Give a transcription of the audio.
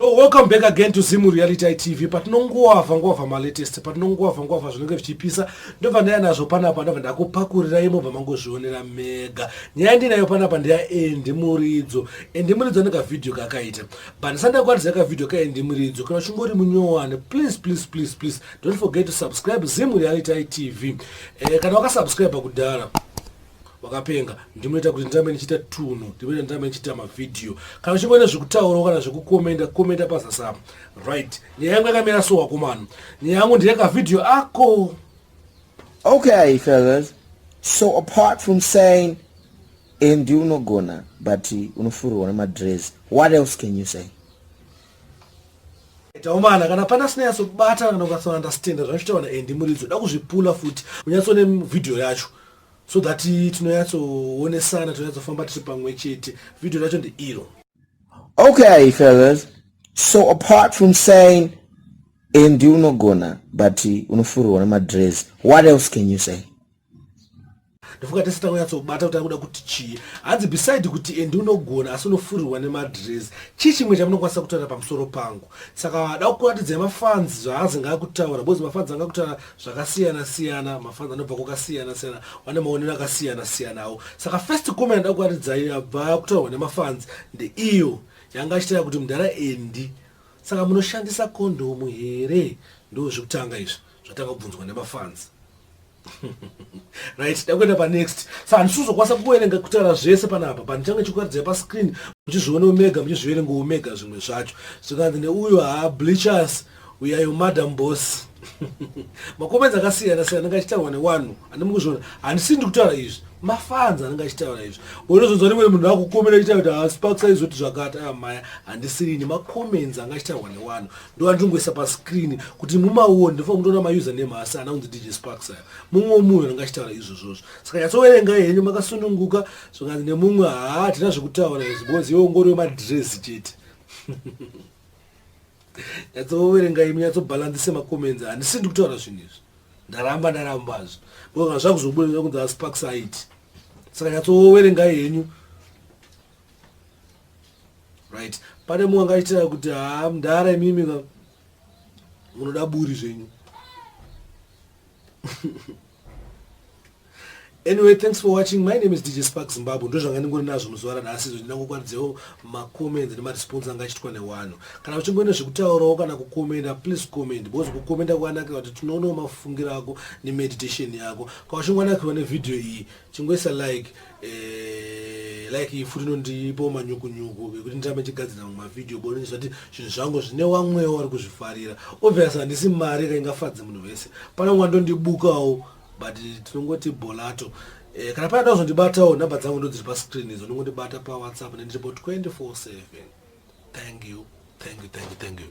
Oh, welcome back again to Zimu Reality TV. Patinonguwavha nguwavha malatest, patinonguwavha nguwavha zvinenge zvichipisa, ndobva ndaya nazvo panapa, ndobva ndakupakurirai mobva mangozvionera mega. Nyaya ndinayo panapa ndeya Andy Muridzo. Andy Muridzo ane kavideo kakaita. But ndisati ndakuratidza kavideo ka Andy Muridzo, kana uchingori munyowani, please please please please don't forget to subscribe Zimu Reality TV. Eh, kana wakasubscribe kudhara wakapenga ndimoita kuti ndirambe ndichiita tunhu ndimoita ndirambe ndichiita mavhidhiyo kana uchingoita zvekutaurawo kana zvekukomenda komenda pazasi apa right nyaya yangu yakamira so wakomana nyaya yangu ndeyekavhidhiyo ako. Okay, fellas. So apart from saying Andy unogona but unofurirwa nemadress, what else can you say? Taumana kana pana asina nyatsobata kana ukatsoundastanda zvanochitaura naAndy Muridzo da kuzvipula futi unyatsone video yacho so that tinonyatsoonesana tinonyatsofamba tiri pamwe chete video racho ndeiro. Okay, fellas. So apart from saying Andy unogona but unofurirwa nemadress, what else can you say? Ndofunga tese takanyatsobata kuti akuda kuti chii. Hanzi beside kuti Andy unogona asi unofurirwa nemadress, chii chimwe chamunokwanisa kutaura pamusoro pangu? Saka da kukuratidzai mafans zvaanzi ngaakutaura because mafans anga kutaura zvakasiyana siyana, mafans anobva kwakasiyana siyana vane maonero akasiyana siyanawo. Saka first comment da kukuratidzai yabva kutaurwa nemafans ndeiyo yanga achitaura kuti mudhara Andy, saka munoshandisa kondomu here? Ndo zvekutanga izvi zvatanga kubvunzwa nemafans. Right, dakuenda panext. Saka handisi kuzokwanisa kuverenga kutaura zvese panapa, but ndichange ndichikuratidzai pascreen muchizvionawo mega, muchizviverengawo mega zvimwe zvacho. Zvikanzi neuyo, ha, bleachers, we are your madam boss. Macomments akasiyana siyana anenge achitaurwa newanhu handimi kuzviona, handisi ndi kutaura izvi, mafans anenge achitaura izvi. Unozonzwa rimwe munhu akukomera achitaura kuti haSparks aizoti zvakati amaya, handisirini, macomments anga achitaurwa newanhu ndo andingoisa pascreen kuti mumaone. Ndofanira kundoona mausername asi ana kunzi DJ Sparks aya, mumwe munhu anenge achitaura izvozvozvo. Saka nyatsoverengai henyu makasununguka. Zvikanzi nemumwe, haa, hatina zvekutaura izvi because iwe ungori wemadress chete. Nyatsoverengai munyatsobhalansise macomments, handisi ndi kutaura zvinhu izvi, ndaramba ndarambazvo because kana zvakuzobuda kunzi aSparks aiti. Saka nyatsoverengai henyu. Right, pane mumwe anga achitaura kuti haa, mudhara imimi ka munoda buri zvenyu. Anyway, thanks for watching. My name is DJ Spark Zimbabwe. Ndo zvanga ndingori nazvo muzuva ranhasi izvo. Ndinangokwaridzewo macomments nemaresponse anga achiitwa newanhu. Kana uchingoenda zvekutaurawo kana kukomenda, please comment, because kukomenda kwakanakira kuti tinoonawo mafungiro ako nemeditation yako. Kana uchingonakirwa nevhidhiyo iyi, chingoisa like. Like iyi futi inondipawo manyukunyuku ekuti ndirambe ndichigadzira mamwe mavhidhiyo bo zvati zvinhu zvangu zvine wamwewo vari kuzvifarira. Obviously handisi mari kaingafadze munhu wese, pane umwe andondibukawo, but tinongoti bolato. Kana pane kuzondibatawo, nhamba dzangu ndo dziri pascreen idzo, ndongondibata paWhatsApp nendiripo 24/7. Thank you, thank you, thank you, thank you.